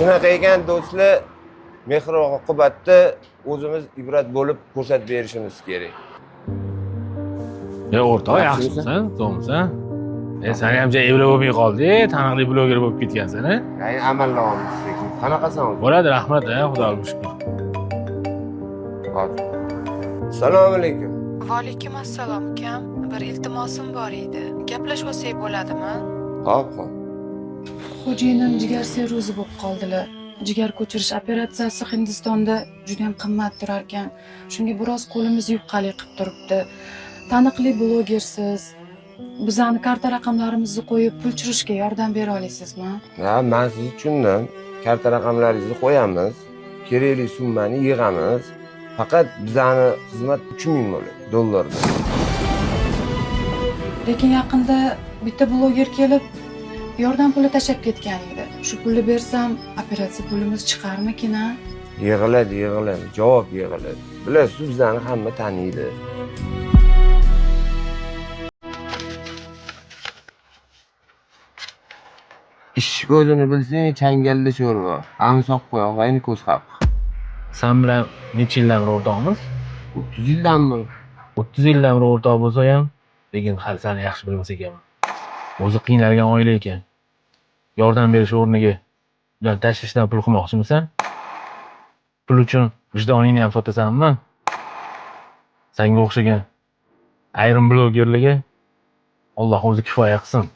Shunaqa ekan do'stlar, mehr oqibatda o'zimiz ibrat bo'lib ko'rsatib berishimiz kerak. Ya o'rtoq, yaxshimisan? To'g'rimisan? E, seni ham evli bo'lmay qoldi, taniqli bloger bo'lib ketgansan, a? Ya'ni amallayapmiz sekin. Qanaqasan o'zi? Bo'ladi, rahmat, a, Xudoga shukr. Hozir. Assalomu alaykum. Va alaykum assalom ukam. Bir iltimosim bor edi. Gaplashib olsak bo'ladimi? Hop, hop. Xo'jayinim jigar sirrozi bo'lib qoldilar. Jigar ko'chirish operatsiyasi Hindistonda juda ham qimmat turar ekan. Shunga biroz qo'limiz yupqalik qilib turibdi. Taniqli blogersiz. Bizani karta raqamlarimizni qo'yib pul tushirishga yordam bera olasizmi? Ha, men sizni tushundim. Karta raqamlaringizni qo'yamiz. Kerakli summani yig'amiz. Faqat bizani xizmat 3000 bo'ladi, dollarda. Lekin yaqinda bitta bloger kelib yordam puli tashlab ketgan edi. Shu pulni bersam operatsiya pulimiz chiqarmikin a? Yig'iladi, yig'iladi, javob yig'iladi. Bilasiz, bizani hamma taniydi. Ish ko'zini bilsang, changalda sho'rva. Amsoq qo'y, og'ayni ko'z haq. Sen bilan necha yildan beri o'rtoqmiz? 30 yildanmi? 30 yildan beri o'rtoq bo'lsa ham, lekin hali seni yaxshi bilmas ekanman. O'zi qiynalgan oila ekan. Yordam berish o'rniga ular tashvishdan pul qilmoqchimisan? Pul uchun vijdoningni ham sotasanmi? Senga o'xshagan ayrim blogerlarga Alloh o'zi kifoya qilsin.